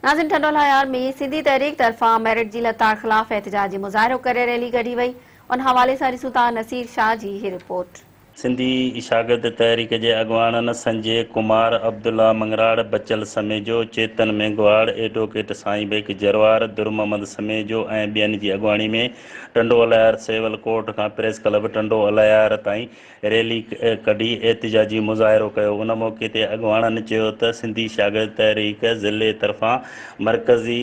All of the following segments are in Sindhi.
ناظم ٽنڊوالهيار ۾ سنڌي تحريڪ طرفان ميرٽ جي لتاڙ خلاف احتجاجي مظاهرو ڪري ريلي ڪڍي وئي ان حوالي سان ڏسون ٿا نصير شاهه جي هي رپورٽ. سنڌي شاگرد تحريڪ جي اڳواڻن سنجي ڪمار، عبدالله مڱراڙ، بچل سميجو، چيتن مينگهواڙ، ايڊووڪيٽ سائين بيگ جروار، در محمد سميجو ۽ ٻين جي اڳواڻي ۾ ٽنڊو الهيار سول ڪورٽ کان پريس ڪلب ٽنڊو الهيار تائين ريلي ڪڍي احتجاجي مظاهرو ڪيو. ان موقعي تي اڳواڻن چيو ته سنڌي شاگرد تحريڪ ضلعي طرفان مرڪزي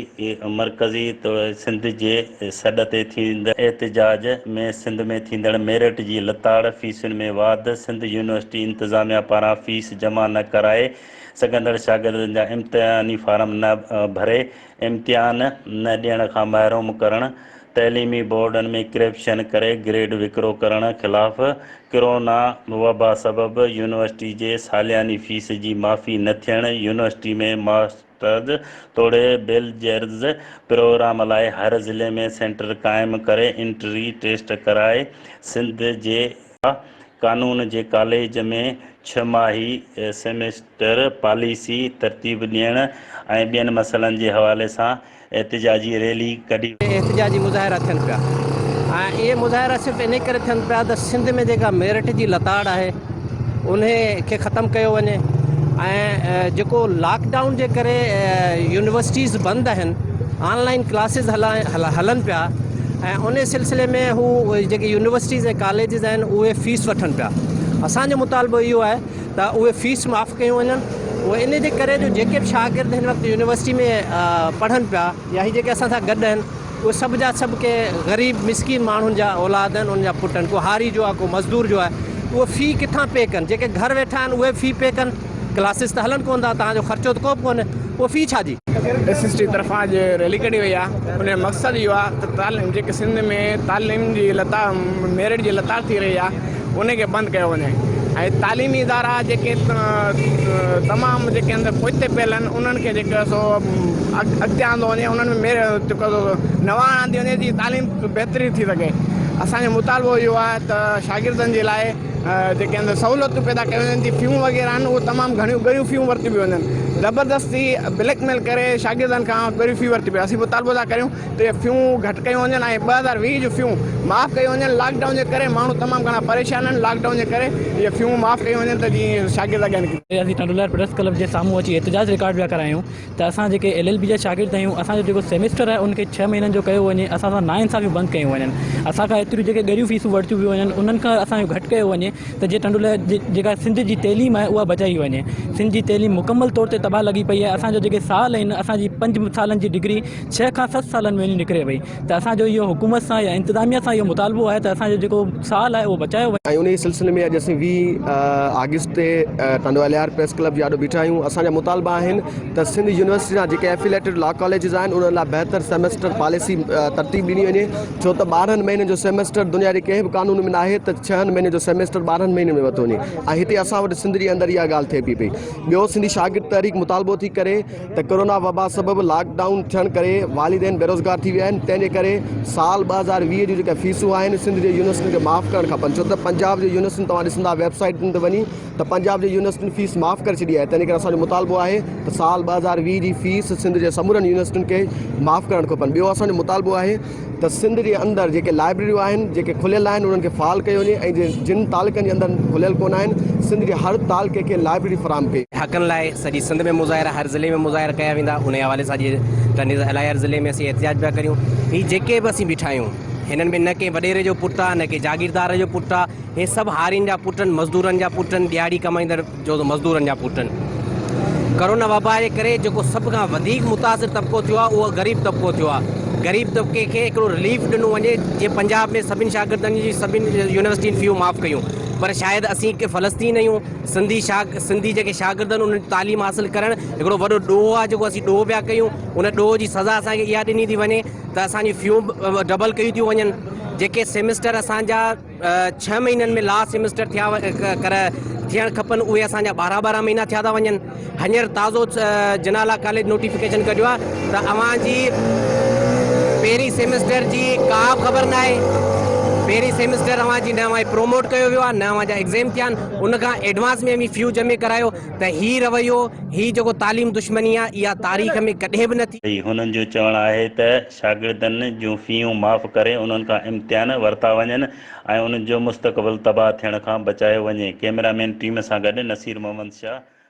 مرڪزي توڙي سنڌ جي سڏ تي ٿيندڙ احتجاج ۾ سنڌ ۾ ٿيندڙ ميرٽ جي لتاڙ، فيسن ۾ واڌ، سنڌ يونيورسٽي انتظاميا پاران فيس جمع نه ڪرائي سگهندڙ شاگردن جا امتحاني فارم نه ڀري امتحان نه ڏيڻ کان محروم ڪرڻ، تعليمي بورڊن ۾ ڪرپشن ڪري گريڊ وڪرو ڪرڻ خلاف ڪرونا وبا سبب يونيورسٽي جي سالياني فيس جي معافي نه ٿيڻ، يونيورسٽي ۾ ماسٽرز توڙي بيلجرز پروگرام لاء هر ضلعي ۾ سينٽر قائم ڪري انٽري ٽيسٽ ڪرائي سنڌ جي قانون جي ڪاليج ۾ ڇهه ماهي سيمسٽر پاليسي ترتيب ڏيڻ ۽ ٻين مسئلن جي حوالي سان احتجاجي ريلي ڪڍي وئي. احتجاجي مظاهرا ٿين پيا ۽ اهي مظاهرا صرف انهي ڪري ٿين پيا ته سنڌ ۾ جيڪا ميرٽ جي لتاڙ آهي انهي کي ختم ڪيو وڃي ۽ جيڪو لاڪ ڊائون جي ڪري يونيورسٽيز بند آهن آن لائن ڪلاسز هلن پيا ۽ انهي سلسلي ۾ هو جيڪي يونيورسٽيز ۽ ڪاليجز آهن اهي فيس وٺن پيا اسان جو مطالبو اهو آهي ته اهي فيس معاف ڪيون وڃن اهي انهي جي ڪري جو جيڪي به شاگرد هن وقت يونيورسٽي ۾ پڙهن پيا يا هي جيڪي اسان سان گڏ آهن اهي سڀ جا سڀ ڪي غريب مسڪين ماڻهن جا اولاد آهن انهن جا پٽ آهن ڪو هاري جو آهي ڪو مزدور جو آهي اهي في ڪٿان پي ڪن جيڪي گهر ويٺا آهن اهي في پي ڪن ڪلاسز ته هلن ڪونه ٿا توهان جو خرچو ته ڪو به ڪونهي اهو في ڇا جي. ايس ايس ٽي طرفان اڄ ريلي ڪڍي وئي آهي ان جو مقصد اهو آهي ته تعليم جيڪي سنڌ ۾ تعليم جي لتا ميرٽ جي لتاڙ ٿي رهي آهي ان کي بند ڪيو وڃي ۽ تعليمي ادارا جيڪي تمام جيڪي اندر پوئتي پيل آهن انهن کي جيڪو سو اڳتي آندو وڃي انهن ۾ ميرٽ جيڪو سو نواڻ آندي وڃي جيئن تعليم بهترين ٿي سگهي اسانجو مطالبو اهو آهي ته شاگردن جي لاء جيڪي اندر سهولتون پيدا ڪيون وڃن جي فيون وغيره آهن اهي تمام گهڻيون ڳريون فيون ورتيون پيون وڃن زبردستي بليڪ ميل ڪري شاگردن کان ڳريون فيون ورتيون پيون اسين مطالبو ٿا ڪريون ته اهي فيون گهٽ ڪيون وڃن ۽ 2020 جون فيون معاف ڪيون وڃن لاڪ ڊائون جي ڪري ماڻهو تمام گهڻا پريشان آهن لاڪ ڊائون جي ڪري اهي فيون معاف ڪيون وڃن ته جيئن شاگرد اڳيان نڪري. اسين ٽنڊولهيار پريس ڪلب جي سامهون اچي احتجاج رڪارڊ پيا ڪرايون ته اسان جيڪي ايل ايل بي جا شاگرد آهيون اسان جو جيڪو سيمسٽر آهي ان کي ڇهه مهينن جو ڪيو وڃي اسان سان ناانصافيون بند ڪيون وڃن اسان کان ايتريون جيڪي ڳريون فيسون ورتيون پيون وڃن انهن کان اسان جو گهٽ ڪيو وڃي ته جي ٽنڊو جيڪا سنڌ جي تعليم آهي اها بچائي وڃي سنڌ جي تعليم مڪمل طور تي تباهه لڳي پئي آهي اسان جا جيڪي سال آهن اسان جي پنج سالن جي ڊگري ڇهه کان ست سالن ۾ وڃي نڪري وئي ته اسان جو اهو حڪومت سان يا انتظاميا سان اهو مطالبو آهي ته اسان جو جيڪو سال آهي اهو بچايو وڃي. ۽ انهي سلسلي ۾ اڄ اسين 20 آگسٽ تي ٽنڊو الهيار پريس ڪلب جي آڏو بيٺا آهيون اسان جا مطالبا آهن ته سنڌ يونيورسٽي سان جيڪي افيليٽيڊ لا ڪاليجز آهن انهن لاء بهتر سيمسٽر پاليسي ترتيب ڏني وڃي ڇو ته 12 مهينن جو سيمسٽر دنيا جي ڪنهن به قانون ۾ ناهي ته ڇهن مهينن جو سيمسٽر 12 مهينن ۾ ورتو وڃي ۽ هتي اسان وٽ سنڌ جي اندر اها ڳالهه ٿئي پئي پئي ٻيو سنڌي شاگرد تحريڪ مطالبو ٿي ڪري ته ڪورونا وبا سبب لاڪ ڊائون ٿيڻ ڪري والدين بيروزگار ٿي ويا آهن تنهن جي ڪري سال 2020 جون جيڪا فيسون آهن سنڌ جي يونيورسٽين کي معاف ڪرڻ کپن ڇو ته پنجاب جي يونيورسٽين توهان ڏسندا ويب سائيٽن تي وڃي ته پنجاب جي يونيورسٽين فيس معاف ڪري ڇڏي آهي تنهن جي ڪري اسان جو مطالبو آهي ته سال 2020 جي فيس سنڌ جي سمورن يونيورسٽين کي معاف ڪرڻ کپن ٻيو اسان جو مطالبو آهي ته سنڌ جي اندر جيڪي لائبريريون آهن جيڪي کليل آهن انهن کي فعال ڪيو وڃي ۽ جن تعلقن جي اندر کليل ڪونه آهن سنڌ جي هر تعلقي کي لائبريري فراهم ڪئي. حقن لاء سڄي سنڌ ۾ مظاهرا هر ضلعي ۾ مظاهرا ڪيا ويندا انهي حوالي سان اڄ ٽنڊي الهيار ضلعي ۾ اسين احتجاج پيا ڪريون هي جيڪي به اسين بيٺا آهيون هنن ۾ نه ڪنهن وڏيري جو پٽ آهي نه ڪنهن جاگيردار جو پٽ آهي هي سڀ هارين جا پٽ آهن مزدورن جا پٽ آهن ڏهاڙي ڪمائيندڙ جو مزدورن جا پٽ آهن. ڪرونا وبا جي ڪري جيڪو سڀ کان وڌيڪ متاثر طبقو ٿيو آهي اهو غريب طبقو ٿيو آهي. غريب طبقي کي هڪڙو رليف ڏنو وڃي جيئن پنجاب ۾ سڀني شاگردن جي سڀني يونيورسٽين فيون معاف ڪيون پر شايد اسين ڪي فلسطين آهيون سنڌي شاگ سنڌي جيڪي شاگرد آهن انهن تعليم حاصل ڪرڻ هڪڙو وڏو ڏوهه آهي جيڪو اسين ڏوهه پيا ڪيون ان ڏوهه جي سزا اسان کي اها ڏني ٿي وڃي ته اسان جون فيون ڊبل ڪيون ٿيون وڃن جيڪي سيمسٽر اسان جا ڇهه مهينن ۾ لاسٽ سيمسٽر ٿيا ڪر ٿيڻ کپن اهي اسان جا ٻارهن ٻارهن مهينا ٿيا ٿا وڃن هينئر تازو جناح لا ڪاليج نوٽيفڪيشن ڪڍيو آهي ته اوهان جي پهرين سيمسٽر جي ڪا به خبر ناهي پهرين سيمسٽر اوهان جي نه اوهان کي پروموٽ ڪيو ويو آهي نه اوهان جا ايگزيم ٿيا آهن ان کان ايڊوانس ۾ اوهين فيون جمع ڪرايو ته هي رويو هي جيڪو تعليم دشمني آهي اها تاريخ ۾ ڪڏهن به نه ٿي. هنن جو چوڻ آهي ته شاگردن جون فيون معاف ڪري انهن کان امتحان ورتا وڃن ۽ انهن جو مستقبل تباهه ٿيڻ کان بچايو وڃي. ڪئميرا مين ٽيم سان گڏ نصير محمد شاهه.